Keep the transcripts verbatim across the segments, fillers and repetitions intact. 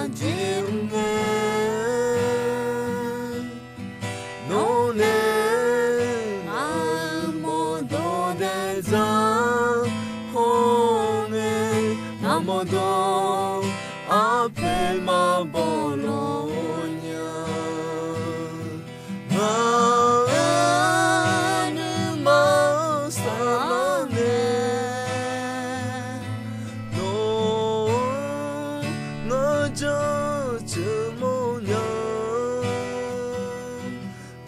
aqjeq mr ngae, nawr nae ngaq-euq mawrdo daefdzaq haw ngae, ngaq mawrdo arpoeq maqbaw lawq nya. Ngaq-euq nuima saflar nae, nawq-anr ngar jaceuq mawrnya.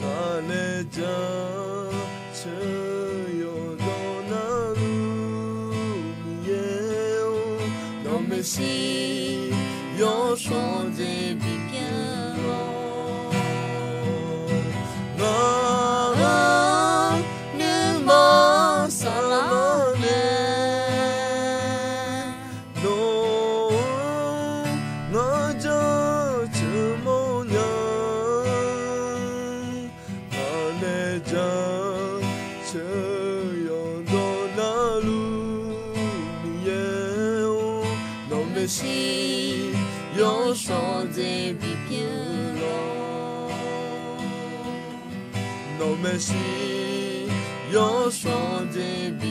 Ngaq nae jaceuq yawqnan navluf Miqyaer-or, nawq maeqshi yawshawr dzae bipyeuf lawq. Ngaq-euq nuima saflar nae, nawq-anr ngar jaceuq mawrnya. Ngaq nae jaceuq yawqnan navluf Miqyaer-or, nawq maeqshi yawshawr dzae bipyeuf lawq. Nawq maeqshi yawshawr dzae bi